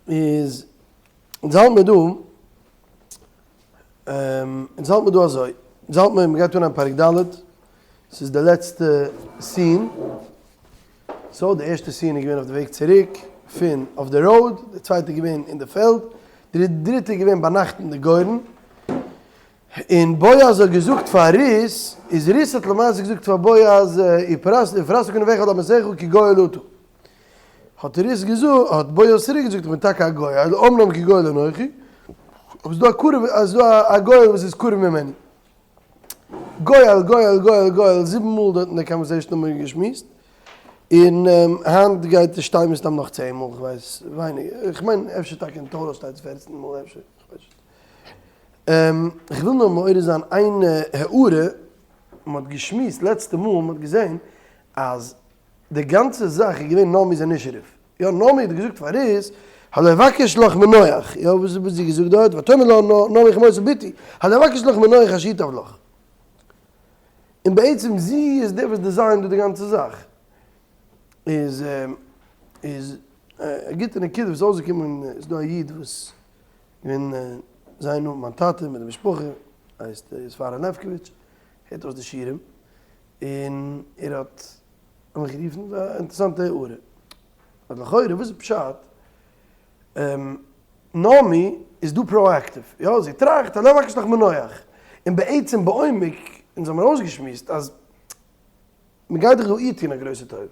איז אונז האלט מיר דא, אונז האלט מיר דא אזוי, אונז האלט מיר, מ'גייט אנהייבן פרק ד', ס'איז די לעצטע scene, so די ערשטע scene איז געווען אויף די וועג צוריק פון אויף די road, די צווייטע איז געווען אין די פעלד, די דריטע איז געווען ביינאכט אין די גורן, און בועז האט געזאגט פאר רות, איז רות האט למעשה געזאגט פאר בועז, ופרשת כנפיך על אמתך כי גואל אתה. האט רות געזאגט, האט בועז צוריק געזאגט, איך בין טאקע א גואל, אמנם כי גואל אנכי, אבער ס'איז דא א קרוב, ס'איז דא א גואל וואס איז קרוב ממני. גואל, גואל, גואל, גואל, זיבן מאל דארט אין די conversation האבן מיר געשמועסט, און היינט גייט עס שטיין מסתם נאך צען מאל, כ'ווייס ווייניגער, איך מיין אפשר טאקע אין תורה שטייט עס פערצן מאל אפשר, כ'ווייס נישט. כ'וויל נאר מעורר זיין איין הערה, מ'האט געשמועסט לעצטע מאל, מ'האט געזען אז די גאנצע זאך איז געווען נעמי איז נישט רוף. יא נעמי האט געזאגט פאר רות, הלא אבקש לך מנוח, יא וואס האט זי געזאגט דארט, ותאמר לה נעמי חמותי בתי, הלא אבקש לך מנוח אשר ייטב לך. און בעצם זי איז דער וואס design ט דא די גאנצע זאך. איז איז א גוטע נקודה וואס איז אויסגעקומען, איז דא א איד וואס געווען זייער נאנט מיין טאטע מיט די משפחה, הייסט יוסף אהרן לעפקאוויטש, הערט אויס די שיעורים, און ער האט מיך גערופן, א אינטערעסאנטע הערה, אז לכאורה וואס איז פשט, נעמי איז דא proactive, יא זי טראכט הלא אבקש לך מנוח, און בעצם בעומק, אונז האבן אויסגעשמועסט אז מען גייט דאך דא איר טון א גרויסע טובה,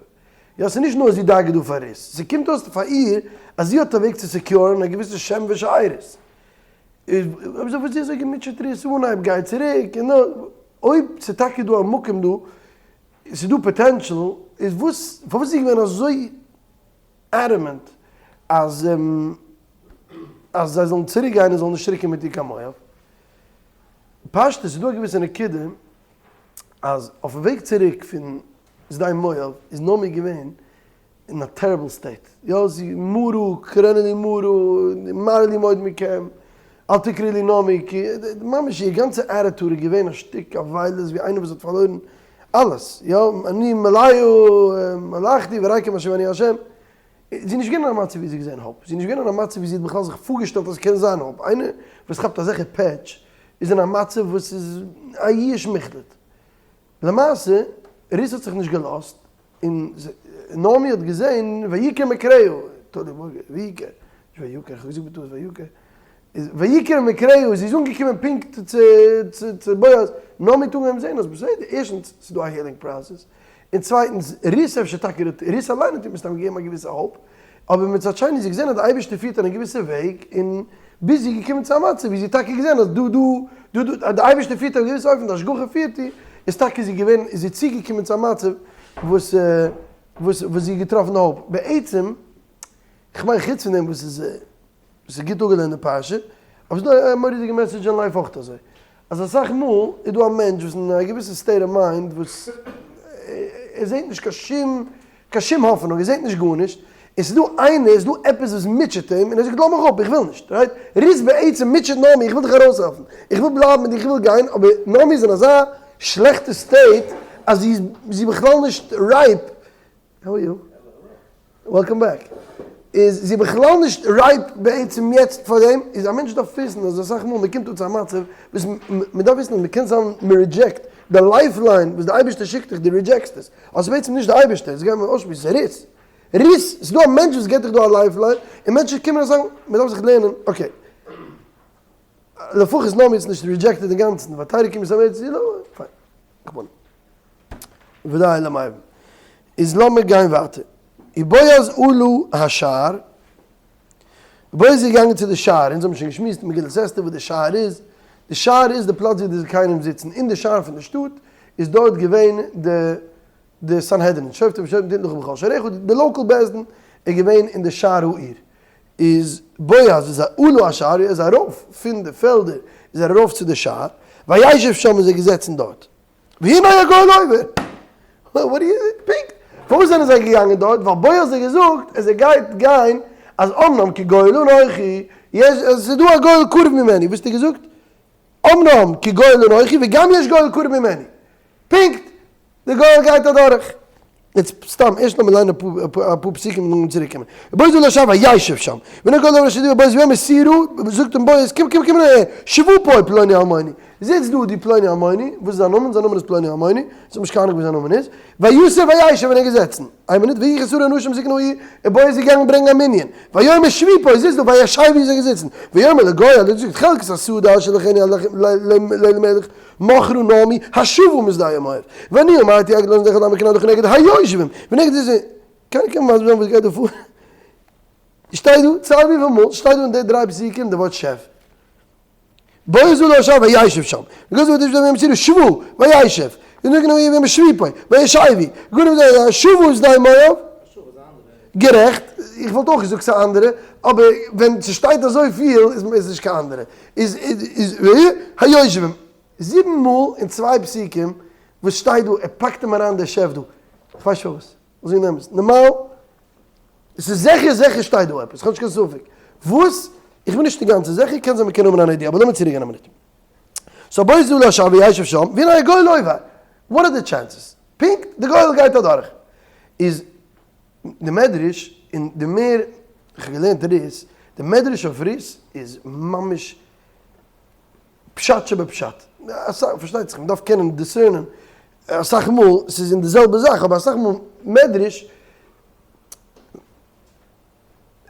יא ס'איז נישט נאר זי דאגה'ט דא פאר רות, ס'קומט אויס פאר איר אז זי האט א וועג צו secure ן א געוויסע שם ושארית, איז אויב אזוי וואס זי אזוי געמוטשעט רות אנהייב גיי צוריק און אויב ס'איז טאקע דא א מקום דא, ס'איז דא potential, איז וואס פארוואס איז זי געווען אזוי adamant אז אז זיי זאלן צוריק גיין און זאלן נישט צוריק קומען מיט איר קיין מואב? פשטות איז דא א געוויסע נקודה אז אויפן וועג צוריק פון שדה מואב איז נעמי געווען אין א terrible state, יא זי מרה קראנה לי מרה, מר לי מאוד מכם, אל תקראי לי נעמי, כי, ממש איר גאנצע attitude איז געווען א שטיק אבילות ווי איינער וואס האט פארלוירן אלעס, יא אני מלאה מלאכתי וריקם השיבני השם, זי איז נישט געווען אין א מצב ווי זי האט געזען hope, זי איז נישט געווען אין א מצב ווי זי האט בכלל זיך פארגעשטעלט אז עס קען זיין hope, איינער וואס כאפט אזעלכע פעטש איז אין א מצב וואס איז א יאוש מוחלט. למעשה, רות האט זיך נישט געלאזט, און נעמי האט געזען ויקר מקרהו, ויקר, נישט ויקר, איך האב געזאגט בטעות ויקר, איז ויקר מקרהו, זי איז אנגעקומען פונקט צו בועז, נעמי האט אנגעהויבן זען אז בסדר, ערשטנס ס'איז דא א healing process, און צווייטנס רות אפשר טאקע, רות אליין האט איר מסתם געגעבן א געוויסע hope, אבער מצד שני זי האט געזען אז די אייבערשטער פירט אין א געוויסע וועג, און ביז זי איז געקומען צו א מצב ווי זי האט טאקע געזען אז דא דא דא דא אז די אייבערשטער פירט אויף א געוויסע אופן, די השגחה פירט איר, איז טאקע זי געווען איז זי צוגעקומען צו א מצב וואס וואס וואס זי האט געטראפן די hope. בעצם, כ'מיין חוץ פון דעם וואס איז ס'איז גוט אפגעלערנט די פרשה, אבער ס'איז דא א מורא'דיגע message אין life אויך אזוי, אז אסאך מאל איז דא א מענטש וואס אין א געוויסע state of mind וואס ער זעט נישט קיין שום קיין שום האפענונג, ער זעט נישט גארנישט, און ס'איז דא איינער, ס'איז דא עפעס וואס מוטשעט אים, און ער זאגט לאז מיך אפ, איך וויל נישט, right? רות בעצם מוטשעט נעמי, איך וויל דיך ארויסהעלפן, איך וויל בלייבן מיט דיר, איך וויל גיין, אבער נעמי איז אין אזא שלעכטע state אז זי איז זי איז בכלל נישט ripe, how are you? Welcome back. איז זי בכלל נישט ripe בעצם יעצט פאר דעם, איז א מענטש דארף וויסן אז אסאך מאל מען קומט אן צו א מצב וואס מען דארף וויסן אז מען קען זיין מען reject די lifeline וואס די אייבערשטער שיקט דיך, דו reject סט עס, אבער ס'איז בעצם נישט די אייבערשטער, עס גייט מיר אויסשמועסן, ס'איז רות. רות, ס'איז דא א מענטש וואס געבט דיך דא א lifeline, און מענטשן קומען און זאגן, מען דארף זיך לערנען, okay. לפחות נעמי איז נישט rejected אינגאנצן, ותרא כי מתאמצת היא לו, פיין. כמובן. ודי למבין. איז לאמיר גיין ווייטער. ובועז עלה השער, בועז איז געגאנגען צו די שער, אונז האבן שוין געשמועסט אין מגילת אסתר וואס די שער איז, די שער איז די פלאץ ווי די זקנים זיצן, אין די שער פון די שטאט איז דארט געווען די די סנהדרין, שופטים ושופטים תתן לך בכל שעריך, די local בית דין איז געווען אין די שער העיר, איז בועז איז עלה השער, ער איז ארויף פון די פעלדער איז ער ארויף צו די שער, וישב שם איז ער געזעצן דארט. והנה הגואל עובר! What do you פונקט פארוואס זענען זיי געגאנגען דארט? ווייל בועז האט געזאגט אז ער גייט גיין אז אמנם כי גואל אנכי, יש אז ס'איז דא א גואל קרוב ממני, וואס האט ער געזאגט? אמנם כי גואל אנכי וגם יש גואל קרוב ממני. פונקט! די גואל גייט אדורך. יעצט סתם ערשט לאמיר ליינען אפאר פסוקים און נאכדעם צוריק קומען. ובועז עלה שם וישב שם. והנה הגואל עובר אשר דבר בועז ויאמר שעירה, זאגט אים בועז קום קום קום אהער, שבו פה פלוני אלמוני, זיץ דא דו פלוני אלמוני, וואס איז זיין נאמען? זיין נאמען איז פלוני אלמוני, ס'איז נישט קיין אנונג וואס זיין נאמען איז, ויסב וישב און ער געזעצן. איין מינוט, ויהי חסרון אנשים זקני העיר, און בועז איז געגאנגען ברענגען א מנין, ויאמר שבו פה, זיץ דא, וישבו איז ער געזיצן, ויאמר לגואל, האט ער געזאגט חלקת השדה אשר לכני לאלימלך, מכרה נעמי, השובה משדה מואב. ואני אמרתי אגד לאזניך למה כנגדך נגד היושבים, ונגד זה, קען קען מסביר זיין וואס גייט דא פאר? שטייט דא, ציי וויפיל מאל שטייט דא אין די דריי פסוקים די ווארט שב? בועז עלה שם וישב שם, וגז ותשב ויאמר שירו שבו וישב, ונגד ויאמר שבי פה וישבי, ושבו שדה מואב. גערעכט, איך וואלט אויך געזאגט ס'איז אנדערע, אבער ווען ס'שטייט אזויפיל איז עס נישט קיין אנדערע. איז איז היושבים, זיבן מאל אין צוויי פסוקים וואס שטייט דא, ער פאקט אים אריין דער שב דא, איך ווייס נישט פארוואס, אזוי נעם עס, נארמאל, עס איז זיכער זיכער שטייט דא עפעס, איך האב נישט קיין ספק, וואס? איך בין נישט אינגאנצן זיכער, קען זיין מ'קען האבן אן idea, אבער לאמיר צוריק גיין א מינוט. so בועז עלה שם וישב שם, והנה הגואל עובר, what are the chances? פונקט די גואל גייט אדורך. איז די מדרש, און די מער איך האב געלערנט רות, די מדרש אויף רות איז ממש פשט שבפשט. אסאך, פארשטייט זיך, מ'דארף קענען discern ען, אסאך מאל ס'איז אין די זעלבע זאך, אבער אסאך מאל מדרש,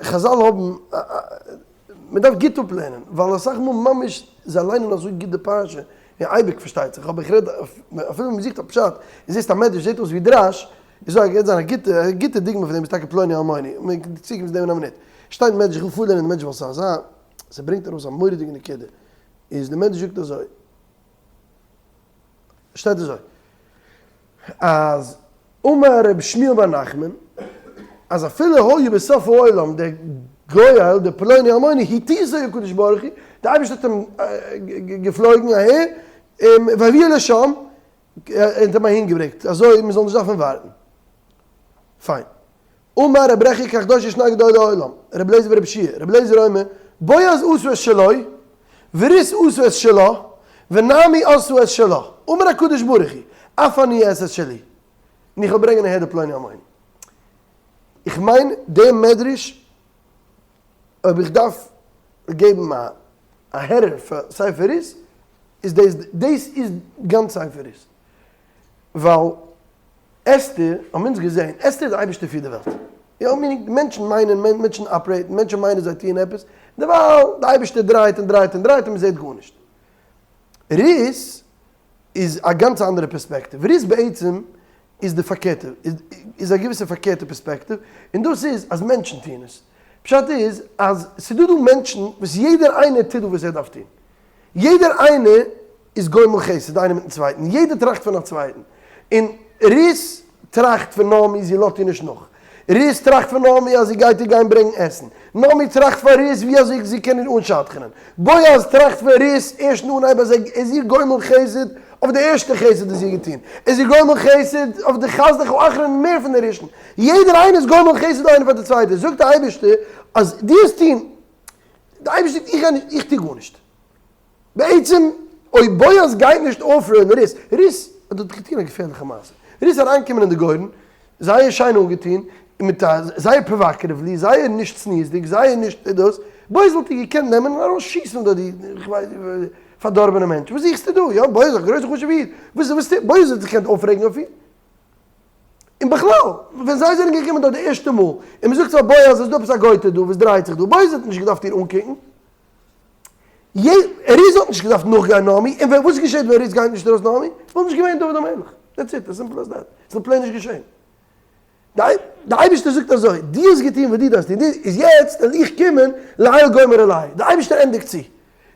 חזל האבן, מען דארף גוט אפלערנען, ווייל אסאך מאל ממש זיי ליינען אזוי גוט די פרשה, און אייביג פארשטייט זיך, אבער איך רעד אפילו ווען מען זוכט א פשט, און זעסט א מדרש זעט אויס ווי דרש, איז דא א גוטע א גוטע דוגמא פון דעם איז טאקע פלוני אלמוני, מען קען צוקומען צו דעם אין א מינוט, שטייט אין מדרש, איך וויל פארלערנען די מדרש ווייל ס'איז אזא, ס'ברענגט ארויס א מורא'דיגע נקודה, איז די מדרש זאגט אזוי, שטייט אזוי. אז אמר רבי שמואל בר נחמן אז אפילו היה בסוף העולם דער גואל דער פלוני אלמוני הטיסו הקדוש ברוך הוא, דער אייבערשטער האט אים געפלויגן אהער והביאו לשם און האט אים אהין געברענגט אזוי מען זאל נישט דארפן ווארטן. פיין. אמר רבי ברכיה כך דרשו שני גדולי עולם, רבי אליעזר ורבי יהושע, רבי אליעזר אומר, בועז עשה את שלו, ורות עשתה את שלה, ונעמי עשתה את שלה, אמר הקדוש ברוך הוא, אף אני אעשה את שלי, און איך וועל ברענגען אהער די פלוני אלמוני. איך מיין דעם מדרש, אויב איך דארף געבן א הערר פאר ספר רות, איז דאס, דאס איז גאנץ ספר רות. ווייל אסתר האבן אונז געזען, אסתר איז די אייבערשטער פירט די וועלט, יא meaning מענטשן מיינען, מענטשן operate ן, מענטשן מיינען זיי טוען עפעס, דערווייל די אייבערשטער דרייט און דרייט און דרייט און מען זעט גארנישט. רות איז א גאנץ אנדערע פערספעקטיוו, רות בעצם איז די פארקערטע, איז א געוויסע פארקערטע פערספעקטיוו, און דאס איז אז מענטשן טוען עס. פשט איז אז ס'דא דא מענטשן וואס יעדער איינער טוט דא וואס ער דארף טון. יעדער איינער איז גומל חסד איינער מיטן צווייטן, יעדער טראכט פון א צווייטן, און רות טראכט פון נעמי זי לאזט איר נישט נאך, רות טראכט פון נעמי אז זי גייט איר גיין ברענגן עסן, נעמי טראכט פאר רות ווי אזוי זי קען איר אנשדכנ'ען, בועז טראכט פון רות ערשט אין אנהייב אז ער איז איר גומל חסד אויף די ערשטע חסד וואס זי האט געטון, ער איז איר גומל חסד אויף די חסדך האחרון מער פון די ראשון, יעדער איינער איז גומל חסד איינער פאר די צווייטע, זאגט די אייבערשטער אז דו האסט טון, די אייבערשטער זאגט איך גיי נישט, איך טו גארנישט. בעצם אויב בועז גייט נישט אויפרוען רות, רות האט דארט געטון א געפערליכע מעשה, רות איז אריינגעקומען אין די גורן, זייער שיין אנגעטון, מיט א זייער provocatively, זייער נישט צניעות'דיג, זייער נישט דאס, בועז וואלט איר געקענט נעמען און ארויס שיסן דארט די כ'ווייס פארדארבענע מענטש, וואס זוכסטו דא, יא בועז איז א גרויסע חשוב'ע איד, וואס וואס טוט, בועז האט זיך געקענט אויפרעגן אויף איר. און בכלל, ווען זיי זענען געקומען דארט די ערשטע מאל, און מ'זאגט פאר בועז אז ס'איז דא עפעס א גוי'טע דא וואס דרייט זיך דא, בועז האט נישט געדארפט איר אנקוקן, רות האט נישט געדארפט נאכגיין נעמי, און וואס געשעט ווען רות גייט נישט ארויס נעמי? וואלט נישט געווען דוד המלך, that's it, as simple as that, ס'וואלט plain נישט געשען. די אייבערשטער זאגט אזוי, דו האסט געטון וואס דו דארפסט טון, איז יעצט וועל איך קומען לאל גומר עלי, די אייבערשטער ענדיגט צו,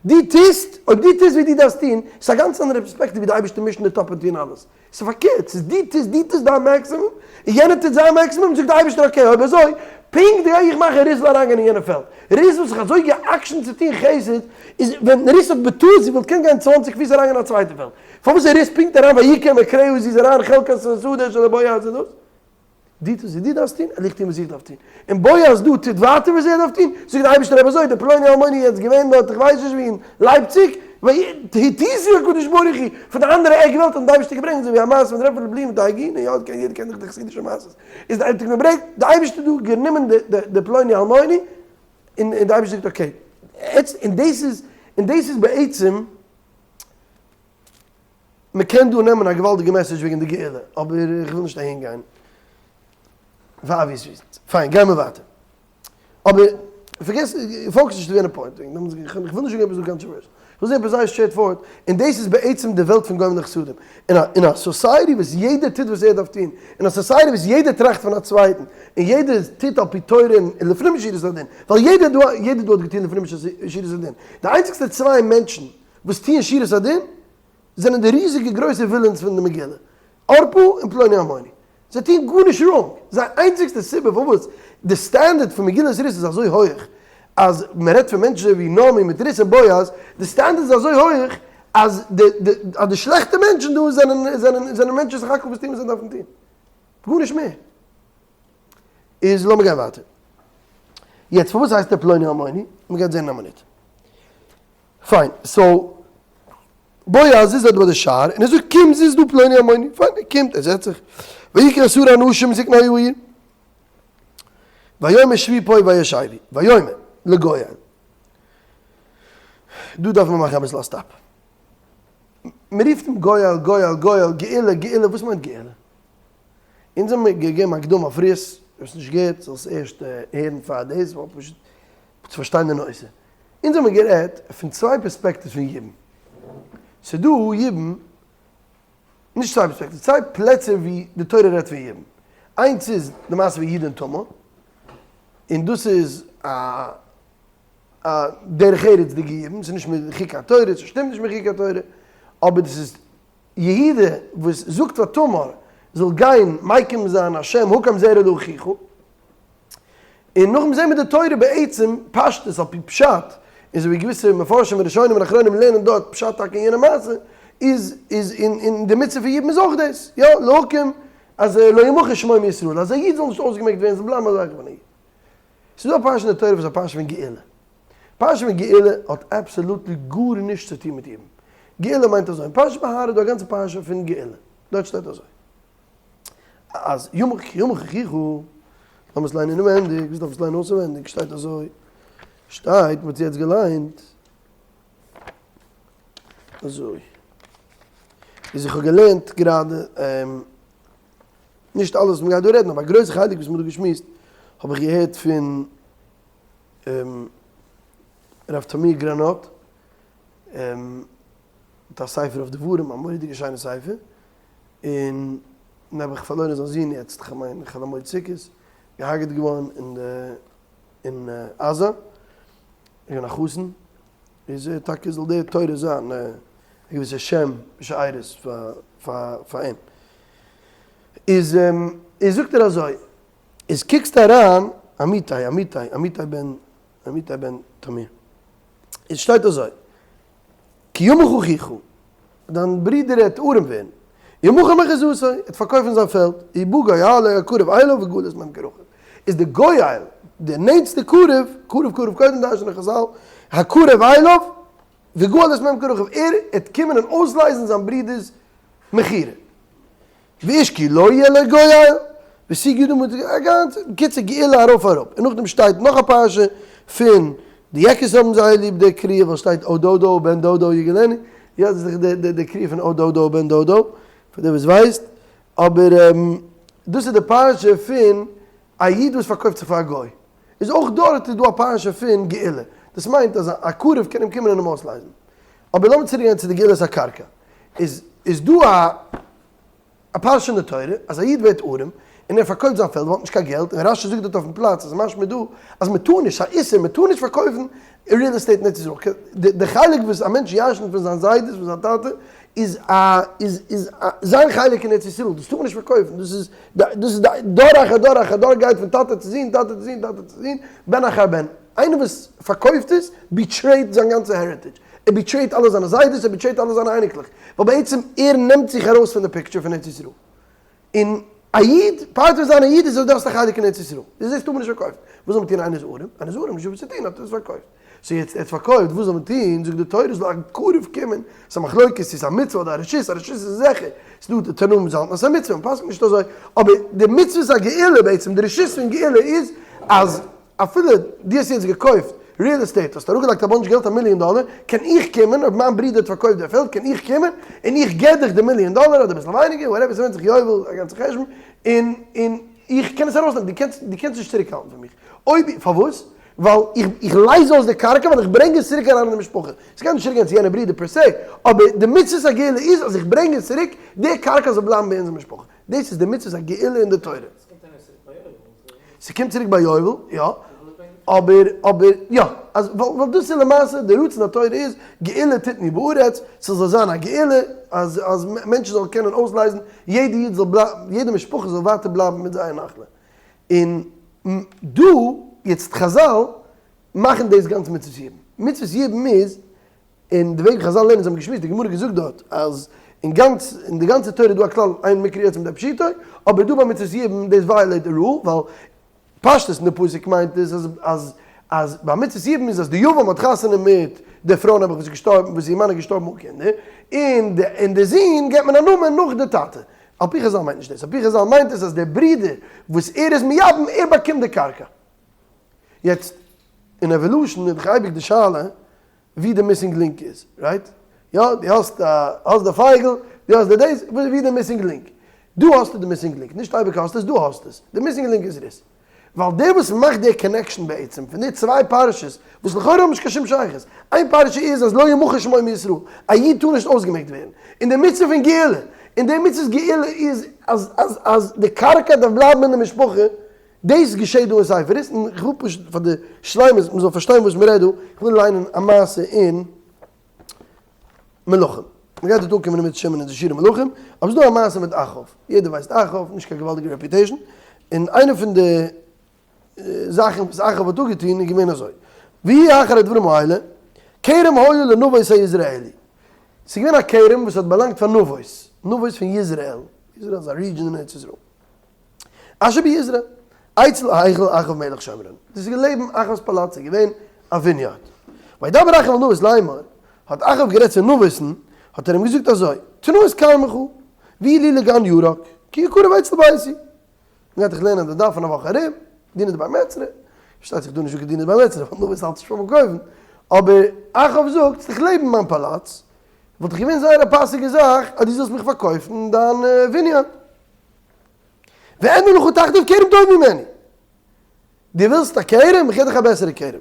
דו טוסט, אויב דו טוסט ווי דו דארפסט טון, ס'איז א גאנץ אנדערע פערספעקטיוו ווי די אייבערשטער מישט אין די טאפ און טון אלעס. ס'איז פארקערט, ס'איז דו טוסט, דו טוסט דיין maximum, און יענער טוט זיין maximum, זאגט די אייבערשטער okay, אויב אזוי, פונקט גיי איך מאכן רות זאל אריינגיין אין יענע פעלד. רות וואס זיך אזוי גע'עקשנ'ט צו טון חסד, איז ווען רות האט בטעות, זי וואלט געקענט גיין צוואנציג פיס אריינגיין אין א צווייטע פעלד. פארוואס איז רות פונקט אריין ויקם אקרעו זי איז אריין חלקת השדה של בועז און דאס? דו טוסט וואס דו דארפסט טון, און איך טו וואס איך דארף טון. און בועז דא טוט ווייטער וואס ער דארף טון, זאגט דער אייבערשטער אויב אזוי, דער פלוני אלמוני איז יעצט געווען דארט, איך ווייס נישט וואו, אין לייפציג, התיזו הקדוש ברוך הוא פון די אנדערע עק וועלט האט די אייבערשטער געברענגט אזוי ווי א מעשה פון רבי בלי מיט די עגונה, יא יעדער קען דאך די חסידישע מעשות, איז די אייבערשטער געברענגט, די אייבערשטער דא גענומען די פלוני אלמוני, און די אייבערשטער זאגט okay, און דאס איז, און דאס איז בעצם, מען קען דא נעמען א געוואלדיגע message וועגן די גאולה, אבער איך וויל נישט אהין גיין, פאר obvious reasons. פיין, גיימער ווייטער. אבער פארגעס, focus נישט אויף יענע point, איך וויל נישט זאגן עפעס דא controversial, איך וויל זאגן עפעס זייער straight forward, און דאס איז בעצם די וועלט פון גומל חסדים, אין א society וואס יעדער טוט וואס ער דארף טון, אין א society וואס יעדער טראכט פון א צווייטן, און יעדער טוט על פי תורה און לפנים משורת הדין, ווייל יעדער דא יעדער דא האט געטון לפנים משורת הדין, די איינציגסטע צוויי מענטשן וואס טוען שורת הדין זענען די ריזיגע גרויסע villains פון די מגילה, ערפה און פלוני אלמוני. זיי טוען גארנישט wrong, זייער איינציגסטע סיבה פארוואס די סטענדערט פון מגילת רות איז אזוי הויעך, אז מען רעדט פון מענטשן ווי נעמי מיט רות און בועז, די סטענדערט איז אזוי הויעך אז די די אז די שלעכטע מענטשן דא זענען זענען זענען מענטשן סך הכל וואס טוען וואס זיי דארפן טון. גארנישט מער. איז לאמיר גיין ווייטער. יעצט פארוואס הייסט ער פלוני אלמוני? מען גייט זען אין א מינוט. פיין, so בועז איז דארט ביי די שער, און ער זאגט קום זיץ דא פלוני אלמוני, פיין ער קומט ער זעצט זיך, ויקרא עשרה אנשים מזקני העיר, ויאמר שבו פה וישבו, ויאמר לגואל, דא דארף מען מאכן אביסל א stop, מען רופט אים גואל גואל גואל, גאולה גאולה, וואס מיינט גאולה? אונז האבן מיר געגעבן הקדמה אויף רות, ווער עס נישט געהערט זאל עס ערשט הערן פאר דאס, ווייל פשוט צו פארשטיין די נושא. אונז האבן גערעדט פון צוויי פערספעקטיווס פון יבום. ס'איז דא יבום, נישט צוויי פערספעקטיווס, צוויי פלעצער ווי די תורה רעדט פון יבום. איינס איז די מעשה פון יהודה און תמר, און דאס איז א א דרך ארץ'דיגע יבום, ס'איז נישט מחוקי התורה, ס'שטימט נישט מיט חוקי התורה, אבער דאס איז יהודה וואס זאגט פאר תמר זאל גיין מקים זיין השם הקם זרע לאחיך, און נאכדעם זעהן מיר די תורה בעצם פשטות על פי פשט, און אזוי ווי געוויסע מפרשים און ראשונים און אחרונים לערנען דארט פשט טאקע אין יענע מעשה, איז איז אין אין די מצוה פון יבום איז אויך דאס, יא, להקים אז לא ימחה שמו מישראל, אז א איד זאל נישט אויסגעמעקט ווערן, זאל בלייבן א זכר פון א איד. ס'איז דא א פרשה אין די תורה וואס איז א פרשה פון גאולה. פרשה פון גאולה האט absolutely גארנישט צו טון מיט יבום. גאולה מיינט אזוי, אין פרשת בהר איז דא א גאנצע פרשה פון גאולה, דארט שטייט אזוי. אז ימח כי ימח אחיך, לאמיר עס ליינען אינעווענדיג, וואס דארף עס ליינען אויסעווענדיג, שטייט אזוי, שטייט, מ'האט יעצט געליינט, אזוי, איז איך האב געלערנט גראדע, נישט אלעס וואס מ'גייט דא רעדן, אבער א גרויסע חלק וואס מ'האט דא געשמועסט, האב איך געהערט פון רב תמיר גרנות, האט א ספר אויף דברים, א מורא'דיגע שיינע ספר, און נעבעך פארלוירן זיין זון יעצט, כ'מיין חול המועד סוכות, געהארגעט געווארן אין די אין עזה, געווען א חתן, איז טאקע זאל די תורה זיין א געוויסע שם ושארית פאר פאר אים. איז איז זאגט ער אזוי, איז קוקסט אריין, אמיתי אמיתי אמיתי בן אמיתי בן תמיר, איז שטייט אזוי, כי ימוך אחיך, דיין ברודער העט ארעם ווערן, ומכר מחוזתו, ער העט פארקויפן זיין פעלד, ובא גואלו הקרוב אליו וגאל את ממכר אחיו, איז די גואל, די נענטסטע קרוב, קרוב קרוב קודם דרש'נען חזל, הקרוב אליו וגאל את ממכר אחיו, ער העט קומען און אויסלייזן זיין ברודער'ס מכירה. ואיש כי לא יהיה לו גואל, וסיג ידו מיט א גאנצע, בקיצור גאולה ארויף אראפ, און נאכדעם שטייט נאך א פרשה פון די יעקעס האבן זייער ליב די קריאה ווייל שטייט עוד דודו ובן דודו יגאלני, יא דאס איז דאך די קריאה פון עוד דודו ובן דודו, פאר דער וואס ווייסט, אבער דאס איז די פרשה פון א איד וואס פארקויפט זיך פאר א גוי, איז אויך דארט איז דא א פרשה פון גאולה, דאס מיינט אז א קרוב קען אים קומען און אים אויסלייזן. אבער לאמיר צוריק גיין צו די גאולת הקרקע, איז איז דא א א פרשה אין די תורה אז א איד ווערט ארעם און ער פארקויפט זיין פעלד ווייל ער האט נישט קיין געלט, און רשי זאגט דארט אויפן פלאץ אז משמע דא אז מען טאר נישט, ס'איז א איסור, מען טאר נישט פארקויפן real estate אין ארץ ישראל, די חלק וואס א מענטש ירש'נט פון זיין זיידעס פון זיין טאטע איז א איז איז א זיין חלק אין ארץ ישראל, דאס טאר מען נישט פארקויפן, דאס איז דאס איז דור אחר דור אחר דור גייט פון טאטע צו זון, טאטע צו זון, טאטע צו זון, בן אחר בן. איינער וואס פארקויפט עס, betray ט זיין גאנצע heritage, ער betray ט אלע זיינע זיידעס, ער betray ט אלע זיינע אייניקלעך, ווייל בעצם ער נעמט זיך ארויס פון די picture פון ארץ ישראל, און. א איד, part פון זיין א איד איז אז דו האסט א חלק אין ארץ ישראל. דאס דאס טאר מען נישט פארקויפן. וואס זאל מען טון איינער איז ארעם? איינער איז ארעם, נישטא וואס צו טון, האט ער עס פארקויפט. so יעצט ער האט פארקויפט, וואס זאל מען טון? זאגט די תורה זאל א קרוב קומען, ס'איז א מחלוקת צו ס'איז א מצוה אדער א רשות, א רשות איז זיכער, ס'איז דא תנאים וואס האלטן אז ס'איז א מצוה, מ'פסק'נט נישט אזוי, אבער די מצוות הגאולה בעצם, די רשות פון גאולה איז אז אפילו דו האסט יעצט געקויפט real estate, האסט אראפגעלייגט א bunch געלט א מיליאן דאלער, קען איך קומען, אויב מיין ברודער האט פארקויפט די פעלד קען איך קומען און איך געב דיך די מיליאן דאלער אדער אביסל ווייניגער, whatever, ס'ווענדט זיך יובל, א גאנצע חשבון, און און איך קען עס ארויסנעמען, דו קענסט דו קענסט נישט צוריקהאלטן פון מיך, אויב, פארוואס? ווייל איך איך לייז אויס די קרקע ווייל איך ברענג עס צוריק אריין אין די משפחה, ס'גייט נישט צוריק גיין צו יענע ברודער per se, אבער די מצוות הגאולה איז אז איך ברענג עס צוריק, די קרקע זאל בלייבן ביי אונזער משפחה, דאס איז די מצוות הגאולה אין די תורה. ס'קומט צוריק ביי יובל, יא, אבער, אבער, יא, אז, ווייל, ווייל דאס איז למעשה, די רצון התורה איז, גאולה תתנו בארץ, ס'זאל זיין א גאולה, אז, אז מענטשן זאלן קענען אויסלייזן, יעדע איד זאל בלייבן, יעדע משפחה זאל ווייטער בלייבן מיט זייער נחלה. און דא, יעצט חזל מאכן דאס גאנץ מצוות יבום. מצוות יבום איז, און די וועג ווי חזל לערנען, זיי האבן געשמועסט, די גמרא געזאגט דארט, אז אין גאנץ, אין די גאנצע תורה איז דא א כלל אין מקרא יוצא מידי פשוטו, אבער דא ביי מצוות יבום דאס violate די rule, ווייל פשטות אין די פסוק מיינט עס אז אז אז ביי מצוות יבום איז אז די יבם האט חתונה מיט די פרוי נעבעך וואס איז געשטארבן וואס איר מאן איז געשטארבן אן קינדער, און די און די זון געבט מען א נאמען נאך די טאטע. על פי חזל מיינט נישט דאס, על פי חזל מיינט עס אז דער ברודער וואס ער איז מייבם ער באקומט די קרקע. יעצט אין evolution איז דאך אייביג די שאלה ווי די missing link איז, right? יא, דו האסט א, האסט די פייגל, דו האסט די דאס, ווי די missing link? דא האסטו די missing link, נישט אייביג האסטו עס, דא האסטו עס. די missing link איז רות. ווייל דער וואס מאכט די connection בעצם פון די צוויי פרשות, וואס לכאורה האבן נישט קיין שום שייכות, איין פרשה איז אז לא ימחה שמו מישראל, א איד טאר נישט אויסגעמעקט ווערן, און די מצוה פון גאולה, און די מצוות גאולה איז אז אז אז די קרקע דארף בלייבן אין די משפחה, דאס געשעט דא אין ספר רות, און איך וויל פשוט פאר די שלימות מען זאל פארשטיין וואס מען רעדט דא, איך וויל ליינען א מעשה אין מלכים, מען גייט דארט אנקומען מיט שמעון אין די שיעור מלכים, אבער ס'איז דא א מעשה מיט אחאב, יעדער ווייסט אחאב, נישט קיין געוואלדיגע reputation, און איינע פון די זאכן וואס אחאב האט אפגעטון איז געווען אזוי, ויהי אחר הדברים האלה, כרם היה לנבות היזרעאלי, ס'איז געווען א כרם וואס האט באלאנגט פאר נבות, נבות פון יזרעאל, יזרעאל איז א region אין ארץ ישראל. אשר ביזרעאל, אצל היכל אחאב מלך שומרון, דאס איז געלעבן אחאב'ס פאלאץ איז געווען א vineyard. וידבר אחאב אל נבות לאמור, האט אחאב גערעדט צו נבות'ן, האט ער אים געזאגט אזוי, תנה את כרמך, ויהי לי לגן ירק, כי יקרב אצל ביתי. מ'גייט דאך לערנען די דף אין א וואך ארום, דינא דבי מעצרא, פארשטייט זיך דא נישט דא קיין דינא דבי מעצרא, ווייל נבות האלט נישט פון פארקויפן, אבער אחאב זאגט, ס'איז דאך לעבן מיין פאלאץ, וואלט דאך געווען זייער א פאסיגע זאך אז דו זאלסט מיך פארקויפן דיין vineyard. ואתנה לך תחתיו כרם טוב ממנו. דו ווילסט א כרם? איך געב דיך א בעסערע כרם.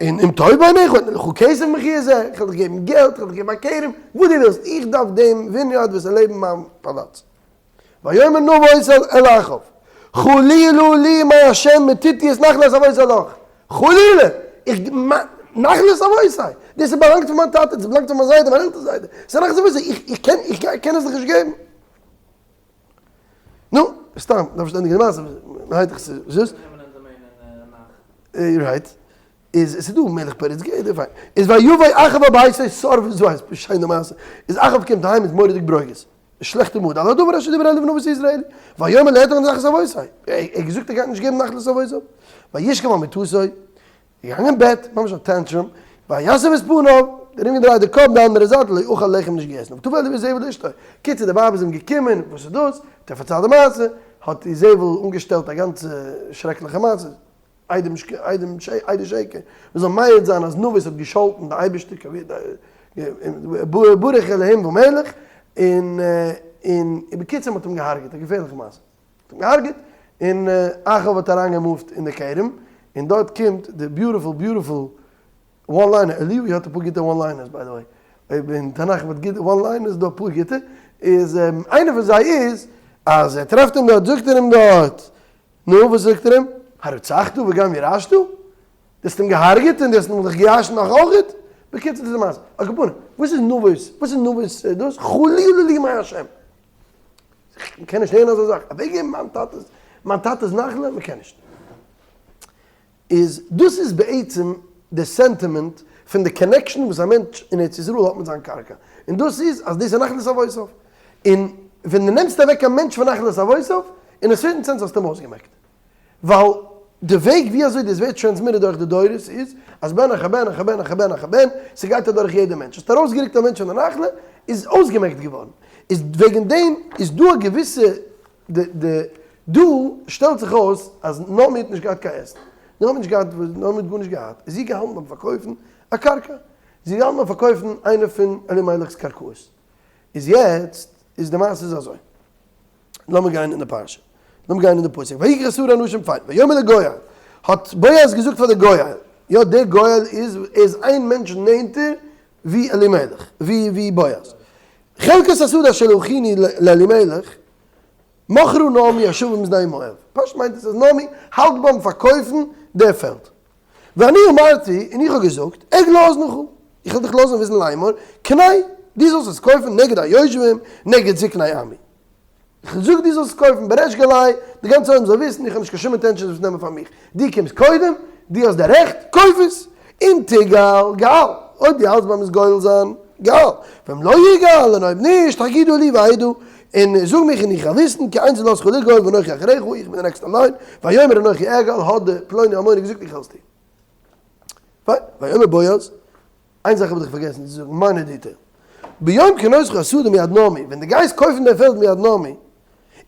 און אם טוב בעיניך אתנה לך כסף מחיר זה, איך וועל דיך געבן געלט, איך וועל דיך געבן א כרם, וואס דו ווילסט, איך דארף דעם vineyard וואס איז לעבן מיין פאלאץ. ויאמר נבות אל אחאב, חלילה לי מה' מתתי את נחלת אבותי לך, חלילה! איך, נחלת אבותי! דאס איז באלאנגט פון מיין טאטע, דאס באלאנגט פון מיין זיידע, מיין עלטער זיידע, ס'איז נחלת אבותי, איך, איך קען, איך קען עס דיך נישט געבן. נו, סתם, דארף נישט ענדיגן די מעשה, מ'הייט דאך ס'איז זיס. right. איז עס איז דא מלך פרץ גדר, פיין. איז ויבא אחאב אל ביתו סר וזועז, שיינע מעשה. איז אחאב קומט אהיים איז מורא'דיג ברוגז. שלעכטע mood, על הדבר אשר דיבר אליו נבות היזרעאלי, ויאמר לא אתן נחלת אבותי, ער האט געזאגט ער גייט נישט געבן נחלת אבותיו, וישכב על מיטתו, געגאנגען אין בעט, ממש א tantrum, ויסב את פניו, ארומגעדרייט די קאפ די אנדערע זייט, לא אכל לחם נישט געגעסן, ותבא אליו איזבל אשתו, קיצור די ווייב איז אים געקומען, וואס איז דאס, האט ער פארציילט די מעשה, האט איזבל אנגעשטעלט א גאנצע שרעקליכע מעשה. עדי שקר, מען זאל מעיד זיין אז נבות האט געשאלטן די אייבערשטער ברוך אלהים ומלך, און און בקיצור מען האט אים געהארגעט, א געפערליכע מעשה, מען האט אים געהארגעט, און אחאב האט אריין געמופט אין די כרם, און דארט קומט די beautiful beautiful one liner, אליהו האט אפאר גוטע one liners by the way, אויב אין תנך מיט גוטע one liners איז דא אפאר גוטע, איז איינע פון זיי איז אז ער טרעפט אים דארט זאגט ער אים דארט נו, וואס זאגט ער אים? הרצחת וגם ירשת? דו האסט אים געהארגעט און דו האסט אים זיך געירש'נט נאך אויכעט? בקיצור דאס איז די מעשה. על כל פנים, וואס איז נבות? וואס איז נבות דאס? חלילה לי מהשם! מ'קען נישט הערן אזא זאך. אוועקגעבן מיין טאטע'ס, מיין טאטע'ס נחלה? מ'קען נישט. איז דאס איז בעצם די sentiment פון די connection וואס א מענטש אין ארץ ישראל האט מיט זיין קרקע, און דאס איז אז דאס איז נחלת אבותיו, און. ווען דו נעמסט אוועק א מענטש פון נחלת אבותיו, אין א certain sense האסטו אים אויסגעמעקט. ווייל די וועג ווי אזוי דאס ווערט transmitted דורך די דורות איז, אז בן אחר בן אחר בן אחר בן אחר בן, ס'גייט אדורך יעדע מענטש. האסט ארויסגערוקט א מענטש פון די נחלה, איז אויסגעמעקט געווארן. איז וועגן דעם איז דא א געוויסע די די דא שטעלט זיך אויס אז נעמי האט נישט געהאט קיין עסן, נעמי האט נישט געהאט וואס, נעמי האט גארנישט געהאט, איז זי געהאלטן ביים פארקויפן א קרקע, זי איז געהאלטן ביים פארקויפן איינע פון אלימלך'ס קרקעות, איז יעצט איז די מעשה איז אזוי, לאמיר גיין אין די פרשה, לאמיר גיין אין די פסוק, ויקח שרה אנשים פיין, ויאמר לגואל, האט בועז געזאגט פאר די גואל, יא דער גואל איז איז איין מענטש נענטער ווי אלימלך, ווי ווי בועז, חלקת השדה אשר לאחינו לאלימלך, מכרה נעמי השבה משדה מואב, פשוט מיינט עס אז נעמי האלט ביים פארקויפן די פעלד. ואני אמרתי, און איך האב געזאגט, אגלה אזנך, איך וועל דיך לאזן וויסן לאמור, קנה, דו זאלסט עס קויפן נגד היושבים, נגד זקני עמי. איך זאג דו זאלסט עס קויפן בריש גלי, די גאנצע עולם זאל וויסן, איך האב נישט קיין שום intention עס נעמען פאר מיך. דו קומסט קודם, דו האסט די רעכט, קויף עס! אם תגאל, גאל, אויב דו האלטסט ביים עס גואל זיין, גאל, ואם לא יגאל, און אויב נישט, הגידה לי ואדעה, און זאג מיך און איך וועל וויסן, כי אין זולתך לגאול ואנכי אחריך, איך בין די next אין line, ויאמר אנכי אגאל, האט די פלוני אלמוני געזאגט איך וועל עס טון. פיין, ויאמר בועז, איין זאך האב איך פארגעסן צו זאגן, minor detail. ביום כנותך השדה מיד נעמי, ווען דו גייסט קויפן די פעלד מיד נעמי,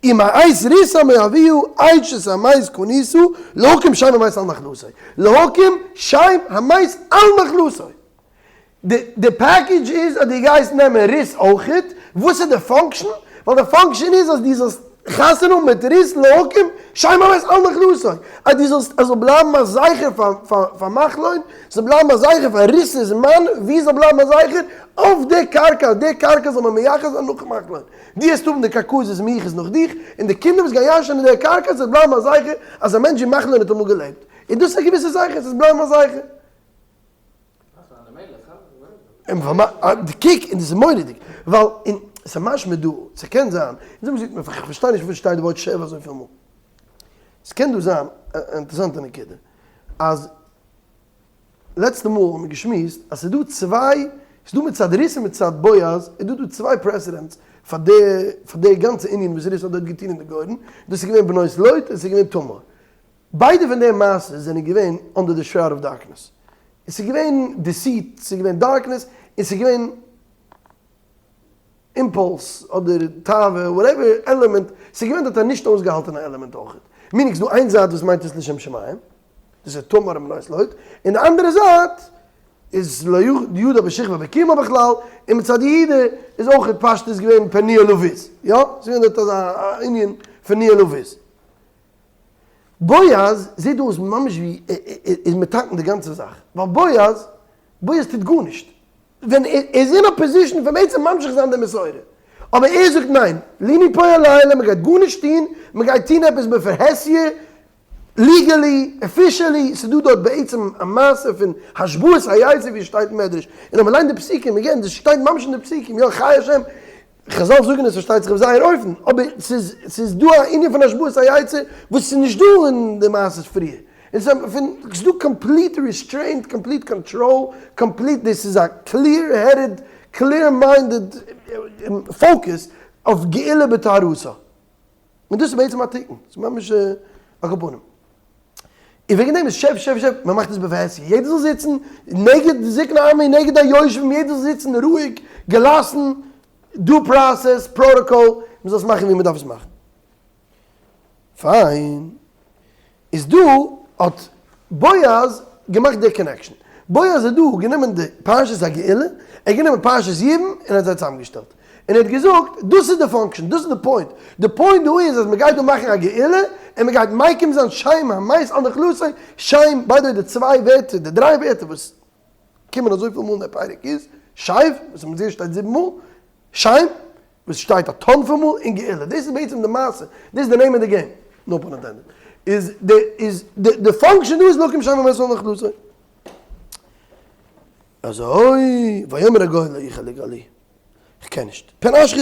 ומאת רות המואביה אשת המת קנית, להקים שם המת על נחלתו. להקים שם המת על נחלתו. די package איז אז דו גייסט נעמען רות אויכעט, וואס איז די function? ווייל די function איז אז דו זאלסט חתונה האבן מיט רות להקים שם המת על נחלתו, אז דו זאלסט עס זאל בלייבן א זכר פאר מחלון, ס'זאל בלייבן א זכר פאר רות'ס מאן, ווי זאל בלייבן א זכר? אויף די קרקע, די קרקע זאל מען מייחס זיין נאך מחלון, דו העסט האבן די קרקעות וואס מיוחס נאך דיך, און די קינדער וואס גייען ירש'ענען די קרקע זאל בלייבן א זכר אז א מענטש ווי מחלון האט אמאל געלעבט, און דאס איז א געוויסע זכר, ס'זאל בלייבן א זכר. קוק, און דאס איז מורא'דיג, ווייל אין, ס'איז משמע דא, ס'קען זיין, און זאג מיר, איך פארשטיי נישט וואס שטייט די ווארט שב אזויפיל מאל. ס'קען דא זיין א אינטערעסאנטע נקודה, אז לעצטע מאל האבן מיר געשמועסט אז ס'איז דא צוויי, ס'איז דא מצד רות און מצד בועז, איז דא דא צוויי precedents פאר די, פאר די גאנצע ענין וואס רות האט דארט געטון אין די גורן, דאס איז געווען בנות לוט און ס'איז געווען תמר. ביידע פון די מעשות זענען געווען under the shroud of darkness. עס איז געווען deceit, עס איז געווען darkness, און עס איז געווען impulse אדער תאווה, whatever element, עס איז געווען דארט א נישט אויסגעהאלטענע עלעמענט אויך. meaning ס'איז דא איין זייט וואס מיינט עס לשם שמים, דאס איז תמר און בנות לוט, און די אנדערע זייט איז לא ידע בשכבה בקומה בכלל, און מצד יהודה איז אויך פשטות געווען פרניה לויז, יא? עס איז געווען דארט אזא ענין פון ניע לויז. בועז זעט דא אויס ממש ווי ער איז מתקן די גאנצע זאך, ווייל בועז, בועז טוט גארנישט, ווען ער איז אין א position פון בעצם ממשיך זיין די מסורה, אבער ער זאגט ניין, ליני פה הלילה, מען גייט גארנישט טון, מען גייט טון עפעס בפרהסיא, legally, officially, ס'איז דא דארט בעצם א מעשה פון השבעת היצר ווי עס שטייט אין מדרש, און אז מען ליינט די פסוקים, again, דאס שטייט ממש אין די פסוקים, יא חי השם, חזל זאגן עס פארשטייט זיך אויף זייער אופן, אבער ס'איז ס'איז דא א ענין פון השבעת היצר וואס איז נישט דא אין די מעשות פריער, און ס'איז פון ס'איז דא complete restraint, complete control, complete דאס איז א clear headed, clear minded focus אויף גאולה בטהרתה. און דאס איז בעצם א תיקון, ס'איז ממש א כל פנים. און וועגן דעם איז שב שב שב, מען מאכט עס בפרהסיא, יעדער זאל זיצן נגד זקני עמי, נגד היושבים, יעדער זאל זיצן רואיג, געלאסן, due process, protocol, מען זאל עס מאכן ווי מען דארף עס מאכן. פיין. איז דא האט בועז געמאכט די connection. בועז האט דא גענומען די פרשת הגאולה, ער האט גענומען פרשת יבום און ער האט זיי צוזאמגעשטעלט. און ער האט געזאגט, דאס איז די function, דאס איז די point. די point דא איז אז מען גייט דא מאכן א גאולה, און מען גייט מקים זיין שם המת על נחלתו, שם, by the way די צוויי ווערטער, די דריי ווערטער וואס קומען אזויפיל מאל אין די פרק איז, שב, וואס אין מזרח שטייט זיבן מאל, שם, וואס שטייט א טאן פון מאל, און גאולה. דאס איז בעצם די מעשה, דאס איז די name of the game, no pun intended. איז די איז די די function דא איז להקים שם המת על נחלתו. אזוי, ויאמר הגואל לא אוכל לגאלי. כ'קען נישט. פן אשחית.